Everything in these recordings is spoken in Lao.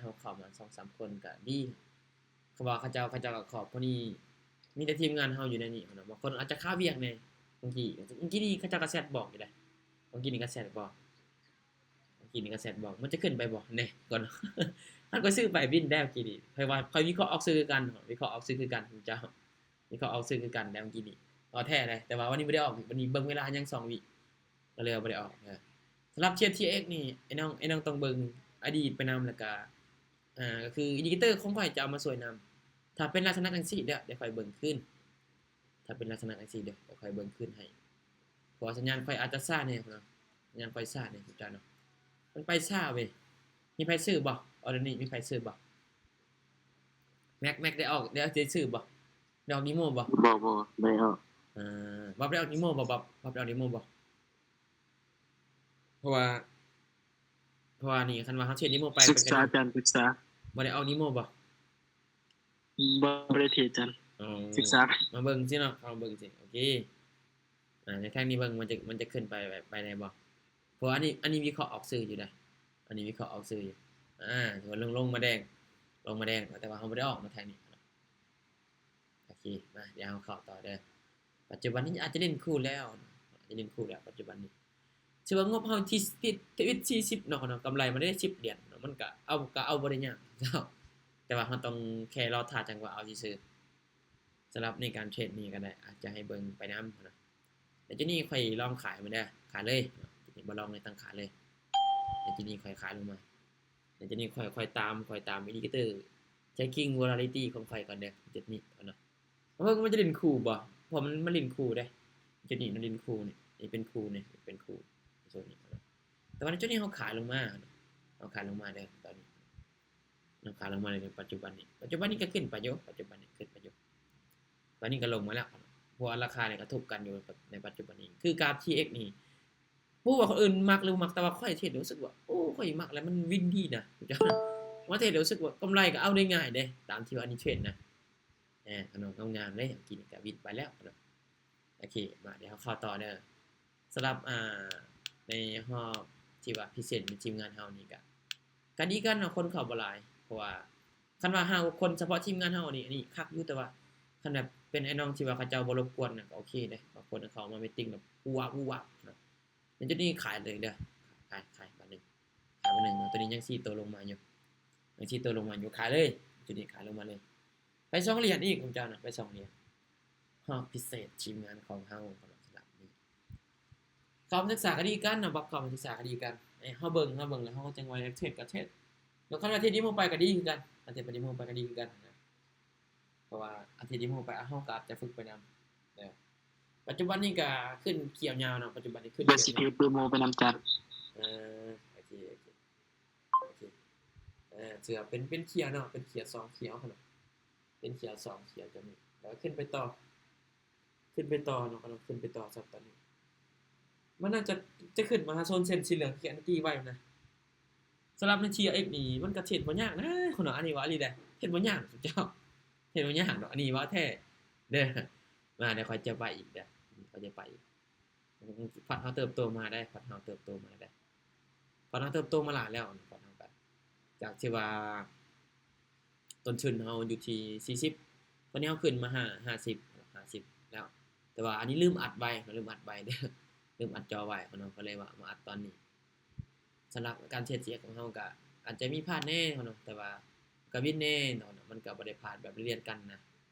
ເຮົາເຂົ້າມາສອງສາມຄົນກໍດີ. ເພາະວ່າເຂົາເຈົ້າ ເຂົາເຈົ້າກໍຂອບຜູ້ນີ້ ມີແຕ່ທີມງານເຮົາຢູ່ໃນນີ້ເນາະ. ບາງຄົນອາດຈະຄາວຽກແດ່ ບາງທີ ເມື່ອກີ້ນີ້ເຂົາເຈົ້າກໍແຊັດບອກຢູ່ເດ້. ເມື່ອກີ້ນີ້ກໍແຊັດບອກ ເມື່ອກີ້ນີ້ກໍແຊັດບອກ ມັນຈະຂຶ້ນໄປບໍ່ແນ່ກ່ອນ. ຄັນຂ້ອຍຊື້ໄປບິນແລ້ວກີ້ນີ້ ຂ້ອຍວ່າຂ້ອຍວິເຄາະອອກຊື່ຄືກັນ ວິເຄາະອອກຊື່ຄືກັນເຈົ້າ ວິເຄາະອອກຊື່ຄືກັນແລ້ວກີ້ນີ້ ເວົ້າແທ້ເດ້. ແຕ່ວ່າວັນນີ້ບໍ່ໄດ້ອອກ ວັນນີ້ເບິ່ງເວລາຍັງສອງວິ ກໍເລີຍບໍ່ໄດ້ອອກ. ເອີ ສຳລັບ ເຊຟ ທີເອັກ ນີ້ ໄອ້ນ້ອງ ໄອ້ນ້ອງຕ້ອງເບິ່ງອະດີດໄປນຳ ແລ້ວກະ ອ່າ ກໍຄືອິນດິເຄເຕີຂອງຂ້ອຍຈະເອົາມາຊ່ວຍນຳ. ຖ້າເປັນລັກສະນະຈັ່ງຊີ້ເດີ ດຽວຂ້ອຍເບິ່ງຄືນ ຖ້າເປັນລັກສະນະຈັ່ງຊີ້ເດີ ດຽວຂ້ອຍເບິ່ງຄືນໃຫ້ ເພາະວ່າສັນຍານຂ້ອຍອາດຈະຊ້າແດ່ເນາະ ສັນຍານຂ້ອຍຊ້າແດ່ເຈົ້າເນາະ. ມັນໄປຊ້າເວີຍ. ມີໃຜຊື້ບໍ່? ອໍເດີນີ້ມີໃຜຊື້ບໍ່? ແມັກ ແມັກໄດ້ອອກ ໄດ້ ໄດ້ຊື້ບໍ່? ໄດ້ອອກເດໂມບໍ່? ບໍ່ ບໍ່ໄດ້ອອກ. ເອີ ບອບໄດ້ອອກເດໂມບໍ່? ບອບ ບອບໄດ້ອອກເດໂມບໍ່? ເພາະວ່າ ເພາະວ່ານີ້ ຄັນວ່າເຮົາເທຣດເດໂມໄປ ສຶກສາ ອາຈານ ສຶກສາ. ບໍ່ໄດ້ອອກເດໂມບໍ່? ບໍ່ ບໍ່ໄດ້ເທຣດ ອາຈານ. ອໍ ສຶກສາ ມາເບິ່ງຊີ້ເນາະ ເຮົາເບິ່ງຊີ້. ໂອເຄ ອ່າ ໃນແທ່ງນີ້ເບິ່ງ ມັນຈະ ມັນຈະຂຶ້ນໄປ ໄປໄດ້ບໍ່? ເພາະວ່າອັນນີ້ ອັນນີ້ວິເຄາະອອກຊື່ຢູ່ເດ້ ອັນນີ້ວິເຄາະອອກຊື່ຢູ່. ອ່າ ຖືວ່າລົງ ລົງມາແດງ ລົງມາແດງ ແຕ່ວ່າເຮົາບໍ່ໄດ້ອອກເນາະ ແທ່ງນີ້. ໂອເຄ ມາ ດຽວເຮົາເຂົ້າຕໍ່ເດີ. ປັດຈຸບັນນີ້ອາດຈະຫຼິ້ນຄູ່ແລ້ວ ອາດຈະຫຼິ້ນຄູ່ແລ້ວປັດຈຸບັນນີ້. ຖືວ່າງົບເຮົາທີ່ ທີ່ ທີ່ສີ່ສິບເນາະ ກຳໄລມາໄດ້ສິບຫຼຽນເນາະ ມັນກະເອົາ ກະເອົາບໍ່ໄດ້ຍາກ ແຕ່ວ່າເຮົາຕ້ອງແຄ່ລໍຖ້າຈັງຫວະເອົາຊື່ໆ. ສຳລັບໃນການເທຣດນີ້ກໍໄດ້ ອາດຈະໃຫ້ເບິ່ງໄປນຳເນາະ. ແລ້ວຈຸດນີ້ຂ້ອຍລອງຂາຍມັນເດີ ຂາຍເລີຍເນາະ ຈຸດນີ້ບໍ່ລອງເລີຍ ຕັ້ງຂາຍເລີຍ. ແລ້ວຈຸດນີ້ຂ້ອຍຂາຍລົງມາ ແລ້ວຈຸດນີ້ຂ້ອຍ ຂ້ອຍຕາມ ຂ້ອຍຕາມອິນດິເຄເຕີ tracking volatility ຂອງຂ້ອຍກ່ອນເດີ ຈຸດນີ້ເນາະ. ເບິ່ງມັນຈະຫຼິ້ນຄູ່ບໍ່? ເພາະມັນ ມັນຫຼິ້ນຄູ່ເດ້ ຈຸດນີ້ມັນຫຼິ້ນຄູ່ນີ້ ນີ້ເປັນຄູ່ນີ້ ເປັນຄູ່ໂຊນນີ້ເນາະ. ແຕ່ວ່າໃນຈຸດນີ້ເຮົາຂາຍລົງມາ ເຮົາຂາຍລົງມາເດີ ຕອນນີ້ເຮົາຂາຍລົງມາໃນປັດຈຸບັນນີ້ ປັດຈຸບັນນີ້ກໍຂຶ້ນໄປຢູ່ ປັດຈຸບັນນີ້ຂຶ້ນໄປຢູ່ ຕອນນີ້ກໍລົງມາແລ້ວ ເພາະວ່າລາຄານີ້ກໍທົບກັນຢູ່ໃນປັດຈຸບັນນີ້. ຄືກາຟ ທີເອັກ ນີ້ ບໍ່ຮູ້ວ່າຄົນອື່ນມັກຫຼືບໍ່ມັກ ແຕ່ວ່າຂ້ອຍເທຣດແລ້ວຮູ້ສຶກວ່າ ໂອ້ ຂ້ອຍມັກແລ້ວ ມັນວິນດີນະ ມາເທຣດແລ້ວຮູ້ສຶກວ່າກຳໄລກໍເອົາໄດ້ງ່າຍເດ້ ຕາມທີ່ວ່າອັນນີ້ເທຣດນະ. ເອີ ເອົາເນາະ ງາມໆເລີຍ ກິນກໍວິນໄປແລ້ວເນາະ. ໂອເຄ ມາ ດຽວເຮົາເຂົ້າຕໍ່ເດີ. ສຳລັບ ອ່າ ໃນຮອບທີ່ວ່າພິເສດໃນທີມງານເຮົານີ້ກະ ກະດີຄືກັນເນາະ ຄົນເຂົ້າບໍ່ຫຼາຍ ເພາະວ່າຄັນວ່າຫ້າຫົກຄົນສະເພາະທີມງານເຮົານີ້ ອັນນີ້ຄັກຢູ່ ແຕ່ວ່າຄັນແບບເປັນໄອ້ນ້ອງທີ່ວ່າເຂົາເຈົ້າບໍ່ລົບກວນນະ ກໍໂອເຄເດ້. ບາງຄົນເຂົາມາມີດຕິງແບບ ປວກ ປວກ ເນາະ ໃນຈຸດນີ້ຂາຍເລີຍເດີ ຂາຍ ຂາຍບາດໜຶ່ງ ຂາຍບາດໜຶ່ງເນາະ. ຕົວນີ້ຍັງສີ່ໂຕລົງມາຢູ່ ຍັງສີ່ໂຕລົງມາຢູ່ ຂາຍເລີຍ ຈຸດນີ້ຂາຍລົງມາເລີຍ. ໄປສອງຫຼຽນອີກຂອງເຈົ້ານະ ໄປສອງຫຼຽນ. ຮອບພິເສດທີມງານຂອງເຮົາສຳລັບນີ້ ເຂົ້າມາສຶກສາກໍດີກັນເນາະ ບັກເຂົ້າມາສຶກສາກໍດີກັນ. ເອີ ເຮົາເບິ່ງ ເຮົາເບິ່ງແລ້ວເຮົາກໍຈັ່ງວ່າຢາກເທຣດກໍເທຣດ ແລ້ວຄັນວ່າເທຣດເດໂມໄປກໍດີຄືກັນ ຄັນເທຣດໄປເດໂມໄປກໍດີຄືກັນນະ ເພາະວ່າອັນເທຣດເດໂມໄປ ເຮົາກໍອາດຈະຝຶກໄປນຳເດີ. ປັດຈຸບັນນີ້ກໍຂຶ້ນຂຽວຍາວເນາະ ປັດຈຸບັນນີ້ຂຶ້ນ ດຽວຊິເທຣດເດໂມໄປນຳກັນ. ເອີ ໂອເຄ ໂອເຄ ໂອເຄ ເອີ ເສືອເປັນ ເປັນຂຽວເນາະ ເປັນຂຽວສອງຂຽວເນາະ ເປັນຂຽວສອງຂຽວຈັ່ງນີ້ ແລ້ວຂຶ້ນໄປຕໍ່ ຂຶ້ນໄປຕໍ່ເນາະ ກຳລັງຂຶ້ນໄປຕໍ່ ສຳລັບຕອນນີ້ ມັນໜ້າຈະ ຈະຂຶ້ນມາຫາໂຊນເສັ້ນສີເຫຼືອງທີ່ອັນຕີໄວ້ນະ. ສຳລັບໃນ ທີເອັກ ນີ້ ມັນກໍເທຣດບໍ່ຍາກນະ ຄົນເນາະ ອັນນີ້ເວົ້າອີ່ຫຼີເດ້ ເທຣດບໍ່ຍາກເຈົ້າ ເທຣດບໍ່ຍາກດອກ ອັນນີ້ເວົ້າແທ້ເດີ. ມາ ດຽວຂ້ອຍຈະໄປອີກເດີ ຂ້ອຍຈະໄປອີກ. ພັດເຮົາເຕີບໂຕມາໄດ້ ພັດເຮົາເຕີບໂຕມາໄດ້ ພັດເຮົາເຕີບໂຕມາຫຼາຍແລ້ວ ພັດເຮົາກໍ ຈາກທີ່ວ່າຕົ້ນທຶນເຮົາຢູ່ທີ່ສີ່ສິບ ຕອນນີ້ເຮົາຂຶ້ນມາຫ້າ ຫ້າສິບ ຫ້າສິບແລ້ວ. ແຕ່ວ່າອັນນີ້ລືມອັດໄວ້ ລືມອັດໄວ້ເດີ ລືມອັດຈໍໄວ້ເນາະ ກໍເລີຍວ່າມາອັດຕອນນີ້. ສຳລັບການເທຣດ ທີເອັກ ຂອງເຮົາກໍອາດຈະມີພາດແດ່ເນາະ ແຕ່ວ່າກໍວິນແດ່ເນາະ ມັນກໍບໍ່ໄດ້ພາດແບບລຽນກັນນະ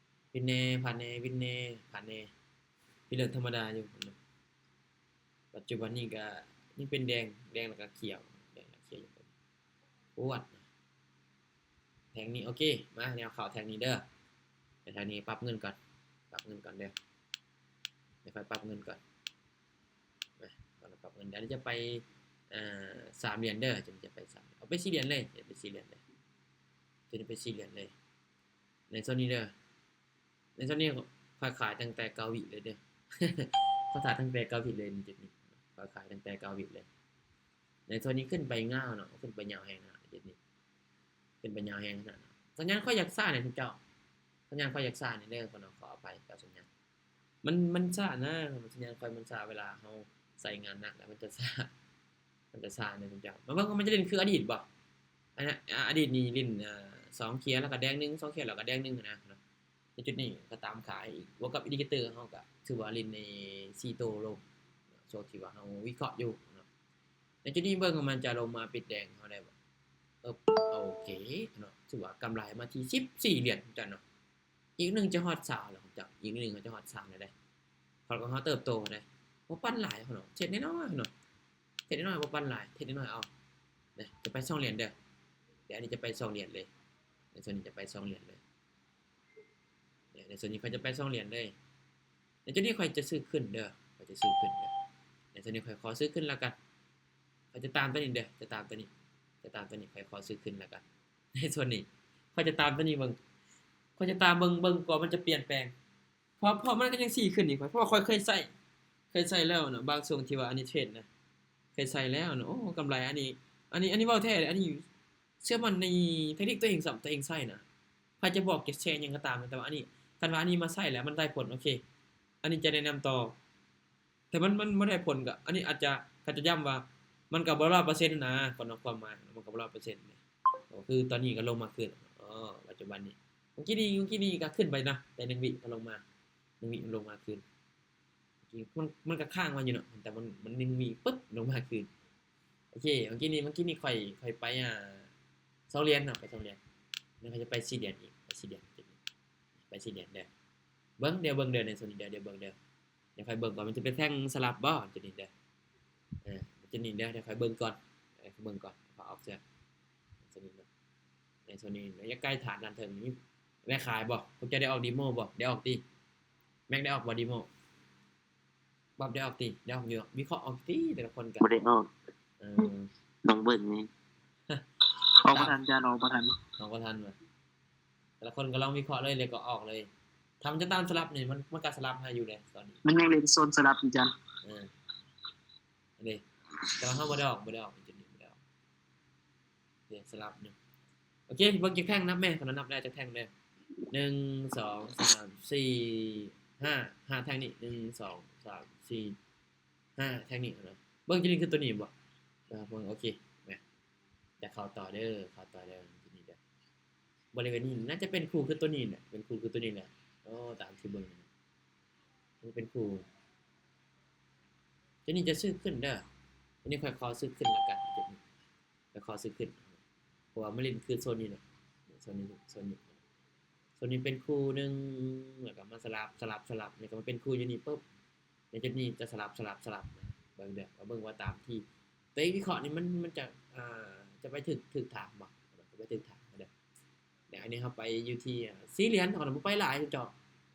ວິນແດ່ ພາດແດ່ ວິນແດ່ ພາດແດ່ ເປັນເລື່ອງທຳມະດາຢູ່ເນາະ. ປັດຈຸບັນນີ້ກໍຍັງເປັນແດງ ແດງແລ້ວກໍຂຽວ ແດງແລ້ວຂຽວຢູ່ ປວດນະ ແທ່ງນີ້. ໂອເຄ ມາ ດຽວເຂົ້າແທ່ງນີ້ເດີ ແທ່ງນີ້ປັບເງິນກ່ອນ ປັບເງິນກ່ອນເດີ ດຽວຂ້ອຍປັບເງິນກ່ອນ ມາ ເຮົາປັບເງິນ ດຽວຈະໄປ ເອີ ສາມຫຼຽນເດີ ຈະ ຈະໄປສາມ ເອົາໄປສີ່ຫຼຽນເລີຍ ເອົາໄປສີ່ຫຼຽນເລີຍ ຈະໄປສີ່ຫຼຽນເລີຍ ໃນໂຊນນີ້ເດີ. ໃນໂຊນນີ້ຂ້ອຍຂາຍຕັ້ງແຕ່ເກົ້າວິເລີຍເດີ ຂ້ອຍຂາຍຕັ້ງແຕ່ເກົ້າວິເລີຍ ໃນຈຸດນີ້ ຂ້ອຍຂາຍຕັ້ງແຕ່ເກົ້າວິເລີຍ. ໃນໂຊນນີ້ຂຶ້ນໄປຍາວເນາະ ຂຶ້ນໄປຍາວແຮງນະ ໃນຈຸດນີ້ ຂຶ້ນໄປຍາວແຮງຂະໜາດນັ້ນ. ສັນຍານຂ້ອຍຢາກຊ້າແດ່ເຈົ້າ ສັນຍານຂ້ອຍຢາກຊ້າແດ່ເດີ ຂໍ ຂໍອະໄພກັບສັນຍານ ມັນ ມັນຊ້ານະ ສັນຍານຂ້ອຍມັນຊ້າ ເວລາເຮົາໃຊ້ງານໜັກແລ້ວມັນຈະຊ້າ ມັນຈະຊ້ານະເຈົ້າ. ມາເບິ່ງວ່າມັນຈະຫຼິ້ນຄືອະດີດບໍ່? ອະ ອະ ອະດີດນີ້ຫຼິ້ນ ເອີ ສອງເທື່ອ ແລ້ວກໍແດງໜຶ່ງ ສອງເທື່ອ ແລ້ວກໍແດງໜຶ່ງນະ. ໃນຈຸດນີ້ກໍຕາມຂາອີກ ບວກກັບອິນດິເຄເຕີເຮົາກໍຖືວ່າຫຼິ້ນໃນສີ່ໂຕລົງ ຊ່ວງທີ່ວ່າເຮົາວິເຄາະຢູ່ເນາະ. ໃນຈຸດນີ້ເບິ່ງວ່າມັນຈະລົງມາປິດແດງເຮົາໄດ້ບໍ່. ເອີບ ໂອເຄເນາະ ຖືວ່າກຳໄລມາທີ່ສິບສີ່ຫຼຽນເນາະ. ອີກໜຶ່ງຈະຮອດຊາວແລ້ວເຈົ້າ ອີກໜຶ່ງເຮົາຈະຮອດຊາວແລ້ວເດ້. ເພາະຂອງເຮົາເຕີບໂຕເດ້ ບໍ່ປັນຫຼາຍເນາະ ເທຣດນ້ອຍໆເນາະ ເທຣດນ້ອຍໆ ບໍ່ປັນຫຼາຍ ເທຣດນ້ອຍໆເອົາເດ້. ຈະໄປສອງຫຼຽນເດີ ດຽວອັນນີ້ຈະໄປສອງຫຼຽນເລີຍ ໃນສ່ວນນີ້ຈະໄປສອງຫຼຽນເລີຍ. ໃນສ່ວນນີ້ຂ້ອຍຈະໄປສອງຫຼຽນເລີຍ. ໃນຈຸດນີ້ຂ້ອຍຈະຊື້ຂຶ້ນເດີ ຂ້ອຍຈະຊື້ຂຶ້ນເດີ. ໃນສ່ວນນີ້ຂ້ອຍຂໍຊື້ຂຶ້ນແລ້ວກັນ. ຂ້ອຍຈະຕາມຕົວນີ້ເດີ ຈະຕາມຕົວນີ້ ຈະຕາມຕົວນີ້ ຂ້ອຍຂໍຊື້ຂຶ້ນແລ້ວກັນ. ໃນສ່ວນນີ້ຂ້ອຍຈະຕາມຕົວນີ້ເບິ່ງ ຂ້ອຍຈະຕາມເບິ່ງ ເບິ່ງກວ່າມັນຈະປ່ຽນແປງ ເພາະ ເພາະມັນກໍຍັງຊີ້ຂຶ້ນນີ້ ຂ້ອຍ ເພາະວ່າຂ້ອຍເຄີຍໃຊ້ ເຄີຍໃຊ້ແລ້ວນະ ບາງຊ່ວງທີ່ວ່າອັນນີ້ເທຣດນະ ເຄີຍໃຊ້ແລ້ວນະ. ໂອ້ ກຳໄລ ອັນນີ້ ອັນນີ້ ອັນນີ້ເວົ້າແທ້ເດ້ ອັນນີ້ເຊື່ອໝັ້ນໃນເທັກນິກຕົວເອງຊ້ຳ ຕົວເອງໃຊ້ນະ. ໃຜຈະບອກຈະແຊຫຍັງກໍຕາມ ແຕ່ວ່າອັນນີ້ ຄັນວ່າອັນນີ້ມາໃຊ້ແລ້ວມັນໄດ້ຜົນ ໂອເຄ ອັນນີ້ຈະແນະນຳຕໍ່. ແຕ່ມັນ ມັນບໍ່ໄດ້ຜົນກໍ ອັນນີ້ອາດຈະ ເຂົາຈະຢ້ຳວ່າມັນກໍບໍ່ຮ້ອຍເປີເຊັນນະ ຄວາມ ຄວາມໝາຍມັນກໍບໍ່ຮ້ອຍເປີເຊັນ. ກໍຄືຕອນນີ້ກໍລົງມາຄືນ ອໍ ປັດຈຸບັນນີ້ ເມື່ອກີ້ນີ້ ເມື່ອກີ້ນີ້ກໍຂຶ້ນໄປນະ ແຕ່ໜຶ່ງວິກໍລົງມາ ໜຶ່ງວິມັນລົງມາຄືນ. ມັນ ມັນກໍຄ້າງມາຢູ່ເນາະ ແຕ່ມັນ ມັນໜຶ່ງວິປຶບລົງມາຄືນ. ໂອເຄ ເມື່ອກີ້ນີ້ ເມື່ອກີ້ນີ້ຂ້ອຍ ຂ້ອຍໄປ ອ່າ ສອງຫຼຽນເນາະ ໄປສອງຫຼຽນ ແລ້ວຂ້ອຍຈະໄປສີ່ຫຼຽນອີກ ໄປສີ່ຫຼຽນ ໄປສີ່ຫຼຽນເດີ. ເບິ່ງ ດຽວເບິ່ງເດີ ໃນໂຊນນີ້ເດີ ດຽວເບິ່ງເດີ ດຽວຂ້ອຍເບິ່ງກ່ອນ ມັນຈະເປັນແທ່ງສະຫຼັບບໍ່ ຈຸດນີ້ເດີ. ເອີ ຈຸດນີ້ເດີ ດຽວຂ້ອຍເບິ່ງກ່ອນ ເອີ ເບິ່ງກ່ອນ ຂ້ອຍອອກເທື່ອ. ໂຊນນີ້ເນາະ ໃນໂຊນນີ້ ລະຍະໄກຖານດ້ານເທິງນີ້ ໄດ້ຂາຍບໍ່? ພວກເຈົ້າໄດ້ອອກດີໂມບໍ່? ໄດ້ອອກຕິ? ແມັກໄດ້ອອກບໍ່ດີໂມ? ບັບໄດ້ອອກຕິ? ໄດ້ອອກຢູ່ ວິເຄາະອອກຕິ? ແຕ່ລະຄົນກໍບໍ່ໄດ້ອອກ. ເອີ ລອງເບິ່ງນີ້ ອອກບໍ່ທັນ ຈານ ອອກບໍ່ທັນ ອອກບໍ່ທັນຫວາ? ແຕ່ລະຄົນກໍລອງວິເຄາະເລີຍ ແລ້ວກໍອອກເລີຍ. ຖ້າມັນຈະຕາມສະຫຼັບນີ້ ມັນ ມັນກໍສະຫຼັບໃຫ້ຢູ່ເດ້ຕອນນີ້ ມັນຍັງເຫຼັ້ນໂຊນສະຫຼັບຢູ່ ຈານ. ເອີ ອັນນີ້ ແຕ່ວ່າເຮົາບໍ່ໄດ້ອອກ ບໍ່ໄດ້ອອກ ຈຸດນີ້ບໍ່ໄດ້ອອກ. ໂອເຄ ສະຫຼັບໜຶ່ງ ໂອເຄ ເບິ່ງຈັກແທ່ງ ນັບແມ້ ຄັນວ່ານັບແລ້ວຈັກແທ່ງເດີ ໜຶ່ງ ສອງ ສາມ ສີ່ ຫ້າ ຫ້າແທ່ງນີ້ ໜຶ່ງ ສອງ ສາມ ສີ່ ຫ້າແທ່ງນີ້ເນາະ. ເບິ່ງຈຸດນີ້ຄືຕົວນີ້ບໍ່? ເບິ່ງ ໂອເຄ ມາ ຈະເຂົ້າຕໍ່ເດີ ເຂົ້າຕໍ່ເດີ ຈຸດນີ້ເດີ. ບໍລິເວນນີ້ໜ້າຈະເປັນຄູ່ຄືຕົວນີ້ແຫຼະ ເປັນຄູ່ຄືຕົວນີ້ແຫຼະ. ໂອ້ ຕາມທີ່ເບິ່ງນີ້ ມັນເປັນຄູ່ ຕົວນີ້ຈະຊື້ຂຶ້ນເດີ ຕົວນີ້ຂ້ອຍຂໍຊື້ຂຶ້ນແລ້ວກັນ ຕົວນີ້ຂ້ອຍຂໍຊື້ຂຶ້ນ ເພາະວ່າມັນຫຼິ້ນຄືໂຊນນີ້ແຫຼະ ໂຊນນີ້ ໂຊນນີ້ ໂຊນນີ້ເປັນຄູ່ໜຶ່ງ ແລ້ວກໍມາສະຫຼັບ ສະຫຼັບ ສະຫຼັບ ແລ້ວກໍມາເປັນຄູ່ຢູ່ນີ້ປຶບ ໃນຈຸດນີ້ຈະສະຫຼັບ ສະຫຼັບ ສະຫຼັບ ເບິ່ງເດີ ເບິ່ງວ່າຕາມທີ່ຕົວເອງວິເຄາະນີ້ ມັນ ມັນຈະ ອ່າ ຈະໄປຖືກ ຖືກທາງບໍ່ ຈະໄປຖືກທາງເດີ. ແລ້ວອັນນີ້ເຮົາໄປຢູ່ທີ່ ອ່າ ສີ່ຫຼຽນ ເຮົາບໍ່ໄປຫຼາຍເຈົ້າ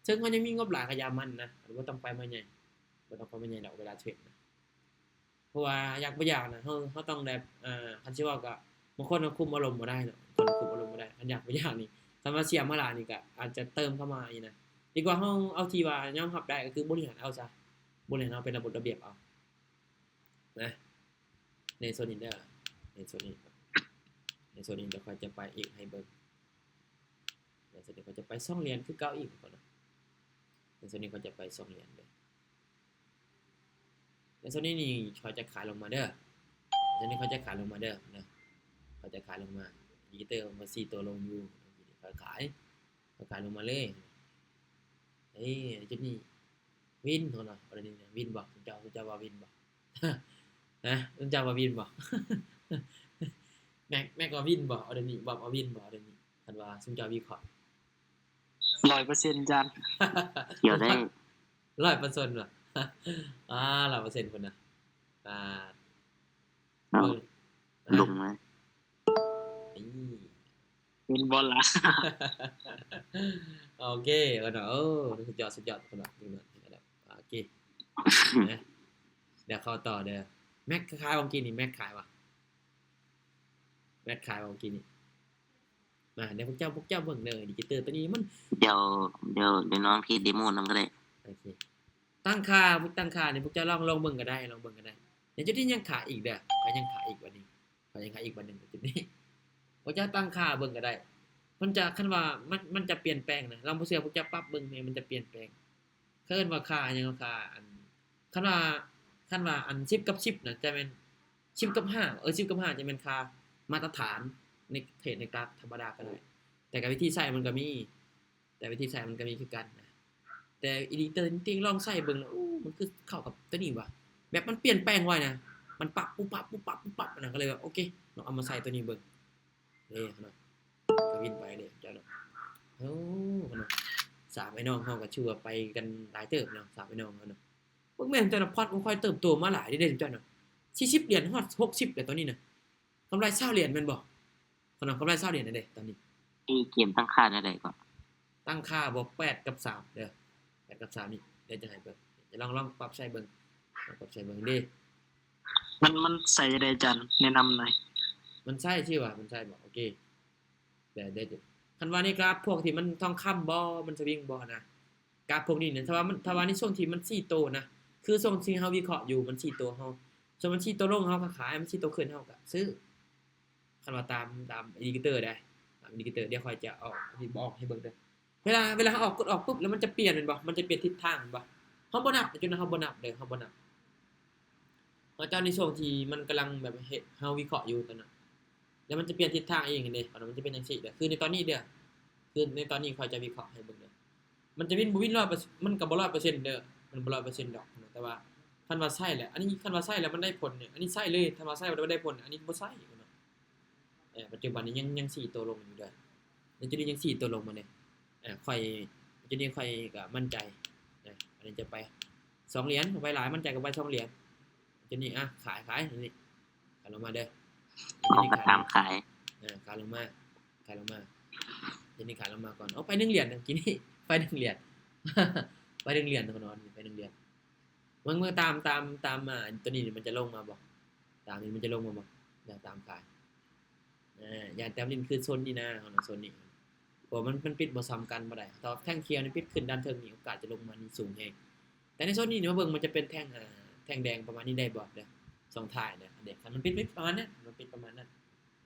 ເຊິ່ງເຮົາຍັງມີງົບຫຼາຍກໍຢ່າມັນນະ ບໍ່ຕ້ອງໄປມາໃຫຍ່ ບໍ່ຕ້ອງໄປມາໃຫຍ່ດອກ ເວລາເທຣດນະ. ເພາະວ່າຢາກບໍ່ຢາກນະ ເຮົາ ເຮົາຕ້ອງແບບ ອ່າ ຄັນຊິເວົ້າກໍ ບາງຄົນເຮົາຄຸມອາລົມບໍ່ໄດ້ເນາະ ຄົນຄຸມອາລົມບໍ່ໄດ້ ຄັນຢາກບໍ່ຢາກນີ້ ຄັນວ່າເສຍມາຫຼາຍນີ້ກໍອາດຈະເຕີມເຂົ້າມາອີກນະ. ດີກວ່າເຮົາເອົາທີ່ວ່າຍອມຮັບໄດ້ ກໍຄືບໍລິຫານເອົາຊະ ບໍລິຫານເອົາ ເປັນລະບົບລະບຽບເອົານະ. ໃນໂຊນນີ້ເດີ ໃນໂຊນນີ້ ໃນໂຊນນີ້ ດຽວຂ້ອຍຈະໄປອີກໃຫ້ເບິ່ງ ໃນໂຊນນີ້ຂ້ອຍຈະໄປສອງຫຼຽນຄືເກົ່າອີກກ່ອນນະ. ໃນໂຊນນີ້ຂ້ອຍຈະໄປສອງຫຼຽນເດີ ໃນໂຊນນີ້ນີ້ຂ້ອຍຈະຂາຍລົງມາເດີ ໂຊນນີ້ຂ້ອຍຈະຂາຍລົງມາເດີ ຂ້ອຍຈະຂາຍລົງມາ ອິນດິເຄເຕີມັນສີ່ໂຕລົງຢູ່ ຂ້ອຍຂາຍ ຂ້ອຍຂາຍລົງມາເລີຍ. ເອີ ຈຸດນີ້ວິນເນາະ ເອົາເລີຍ ວິນບໍ່? ເຈົ້າ ເຈົ້າວ່າວິນບໍ່? ຮະ ເຈົ້າວ່າວິນບໍ່? ແມັກ ແມັກວ່າວິນບໍ່? ເອົາເດີນີ້ ບັບເອົາວິນບໍ່? ເອົາເດີນີ້ ຄັນວ່າຊຸມເຈົ້າວິເຄາະ ຮ້ອຍເປີເຊັນ ຈານ ກ່ຽວໄດ້ ຮ້ອຍເປີເຊັນບໍ່? ອ່າ ຮ້ອຍເປີເຊັນພຸ້ນນະ ອ່າ ເອົາ ເບິ່ງ ລົງມາ ນີ້ ເຫັນບໍ່ລະ? ໂອເຄ ເພິ່ນວ່າ ໂອ້ ສຸດຍອດ ສຸດຍອດ ເພິ່ນວ່າ ໂອເຄ ນະ ດຽວເຂົ້າຕໍ່ເດີ. ແມັກຂາຍວ່າກີ້ນີ້ ແມັກຂາຍວ່າ ແມັກຂາຍວ່າກີ້ນີ້ ມາ ດຽວພວກເຈົ້າ ພວກເຈົ້າເບິ່ງເດີ ດິຈິເຕີຕົວນີ້ມັນ ດຽວ ດຽວ ດຽວລອງເທສເດໂມນຳກໍໄດ້ ໂອເຄ. ຕັ້ງຄ່າ ຕັ້ງຄ່ານີ້ພວກເຈົ້າລອງ ລອງເບິ່ງກໍໄດ້ ລອງເບິ່ງກໍໄດ້. ໃນຈຸດນີ້ຍັງຂາຍອີກເດີ ກໍຍັງຂາຍອີກບັດນີ້ ກໍຍັງຂາຍອີກບັດໜຶ່ງ ໃນຈຸດນີ້ ພວກເຈົ້າຕັ້ງຄ່າເບິ່ງກໍໄດ້ ມັນຈະ ຄັນວ່າມັນ ມັນຈະປ່ຽນແປງນະ ລອງບໍ່ເຊື່ອພວກເຈົ້າປັບເບິ່ງແມ່ນ ມັນຈະປ່ຽນແປງ. ເຂົາເອີ້ນວ່າຄ່າຫຍັງ ຄ່າອັນ ຄັນວ່າ ຄັນວ່າອັນສິບກັບສິບນະ ຈະແມ່ນສິບກັບຫ້າ ເອີ ສິບກັບຫ້າຈະແມ່ນຄ່າມາດຕະຖານ ໃນເທຣດໃນກຣາຟທຳມະດາກໍໄດ້ ແຕ່ກໍວິທີໃຊ້ມັນກໍມີ ແຕ່ວິທີໃຊ້ມັນກໍມີຄືກັນນະ ແຕ່ອີດີເຕີນີ້ຕິລອງໃຊ້ເບິ່ງແລ້ວ ໂອ້ ມັນຄືເຂົ້າກັບຕົວນີ້ຫວາ ແບບມັນປ່ຽນແປງໄວນະ ມັນປັບປຸບປັບປຸບປັບປຸບປັບນະ ກໍເລີຍວ່າໂອເຄ ລອງເອົາມາໃຊ້ຕົວນີ້ເບິ່ງເດ້ເນາະ ກໍວິນໄປເດ້ເຈົ້າເນາະ ໂອ້ເນາະ ສາມໄອ້ນ້ອງເຮົາກໍຖືວ່າໄປກັນຫຼາຍເຕີບເນາະ ສາມໄອ້ນ້ອງເຮົາເນາະ ເບິ່ງແມ່ນເຈົ້ານະ ພອດຂອງຂ້ອຍເຕີບໂຕມາຫຼາຍເດ້ເຈົ້ານະ ສີ່ສິບຫຼຽນຮອດຫົກສິບແລ້ວຕອນນີ້ນະ ກຳໄລຊາວຫຼຽນແມ່ນບໍ່? ຂະໜອດກຳໄລຊາວຫຼຽນເດ້ຕອນນີ້ ອີເກມຕັ້ງຄ່າແນວໃດກໍ? ຕັ້ງຄ່າບໍ່ ແປດກັບສາມເດີ ແປດກັບສາມນີ້ ດຽວຈະໃຫ້ເບິ່ງ ຈະລອງ ລອງປັບໃຊ້ເບິ່ງ ລອງປັບໃຊ້ເບິ່ງເດ້ ມັນ ມັນໃຊ້ຈັ່ງໃດອາຈານ ແນະນຳໜ່ອຍ ມັນໃຊ້ຊື່ວ່າ ມັນໃຊ້ບໍ່? ໂອເຄ ດຽວ ດຽວ ຄັນວ່າໃນກຣາຟພວກທີ່ມັນທອງຄຳບໍ່ ມັນສະວິງບໍ່ນະ ກຣາຟພວກນີ້ນະ ຖ້າວ່າມັນ ຖ້າວ່າໃນຊ່ວງທີ່ມັນຊີ້ໂຕນະ ຄືຊ່ວງທີ່ເຮົາວິເຄາະຢູ່ ມັນຊີ້ໂຕເຮົາ ຊ່ວງມັນຊີ້ໂຕລົງເຮົາກໍຂາຍ ມັນຊີ້ໂຕຂຶ້ນເຮົາກໍຊື້ ຄັນວ່າຕາມ ຕາມອິນດິເຄເຕີໄດ໋ ຕາມອິນດິເຄເຕີ ດຽວຂ້ອຍຈະອອກ ອອກໃຫ້ເບິ່ງເດີ ເວລາ ເວລາເຮົາອອກ ກົດອອກປຶບ ແລ້ວມັນຈະປ່ຽນແມ່ນບໍ່? ມັນຈະປ່ຽນທິດທາງແມ່ນບໍ່? ເຮົາບໍ່ນັບ ຈຸດນັ້ນເຮົາບໍ່ນັບເດີ ເຮົາບໍ່ນັບ ເຮົາຈະເອົາໃນຊ່ວງທີ່ມັນກຳລັງແບບເຮັດ ເຮົາວິເຄາະຢູ່ຕອນນັ້ນ ແລ້ວມັນຈະປ່ຽນທິດທາງເອງຫັ້ນເດ້ ມັນຈະເປັນຈັ່ງຊີ້ເດີ ຄືໃນຕອນນີ້ເດີ ຄືໃນຕອນນີ້ຂ້ອຍຈະວິເຄາະໃຫ້ເບິ່ງເດີ ມັນຈະວິນບໍ່ວິນຮ້ອຍເປີເຊັນ ມັນກໍບໍ່ຮ້ອຍເປີເຊັນເດີ ມັນບໍ່ຮ້ອຍເປີເຊັນດອກ ແຕ່ວ່າຄັນວ່າໃຊ້ແລ້ວ ອັນນີ້ຄັນວ່າໃຊ້ແລ້ວມັນໄດ້ຜົນນີ້ ອັນນີ້ໃຊ້ເລີຍ ຄັນວ່າໃຊ້ແລ້ວບໍ່ໄດ້ຜົນ ອັນນີ້ບໍ່ໃຊ້ ເອີ ປັດຈຸບັນນີ້ຍັງ ຍັງສີ່ໂຕລົງຢູ່ເດີ ໃນຈຸດນີ້ຍັງສີ່ໂຕລົງມາເດ ເອີ ຂ້ອຍ ຈຸດນີ້ຂ້ອຍກໍໝັ້ນໃຈ ເອີ ອັນນີ້ຈະໄປສອງຫຼຽນ ໄປຫຼາຍໝັ້ນໃຈກໍໄປສອງຫຼຽນ ຈຸດນີ້ ອ່ະ ຂາຍ ຂາຍ ນີ້ ຂາຍລົງມາເດີ ຈຸດນີ້ຂາຍ ຕາມຂາຍ ເອີ ຂາຍລົງມາ ຂາຍລົງມາ ຈຸດນີ້ຂາຍລົງມາກ່ອນ ເອົາໄປໜຶ່ງຫຼຽນ ກີ້ນີ້ໄປໜຶ່ງຫຼຽນ ໄປໜຶ່ງຫຼຽນ ໄປໜຶ່ງຫຼຽນ ເບິ່ງ ເບິ່ງຕາມ ຕາມ ຕາມ ອ່າ ຕົວນີ້ມັນຈະລົງມາບໍ່? ຕາມນີ້ມັນຈະລົງມາບໍ່? ແລ້ວຕາມຂາຍ ອ່າ ຢ່າງແຕ້ມຫຼິ້ນຄືໂຊນນີ້ນະ ໂຊນນີ້ ເພາະວ່າມັນ ມັນປິດບໍ່ສ່ຳກັນບໍ່ໄດ້ ຖ້າວ່າແທ່ງຂຽວນີ້ປິດຂຶ້ນດ້ານເທິງນີ້ ໂອກາດຈະລົງມານີ້ສູງແຮງ ແຕ່ໃນໂຊນນີ້ມາເບິ່ງ ມັນຈະເປັນແທ່ງ ອ່າ ແທ່ງແດງປະມານນີ້ໄດ້ບໍ່ເດີ ຊ່ວງທ້າຍເດີ ອັນເດ ຄັນມັນປິດ ປິດປະມານນັ້ນ ມັນປິດປະມານນັ້ນ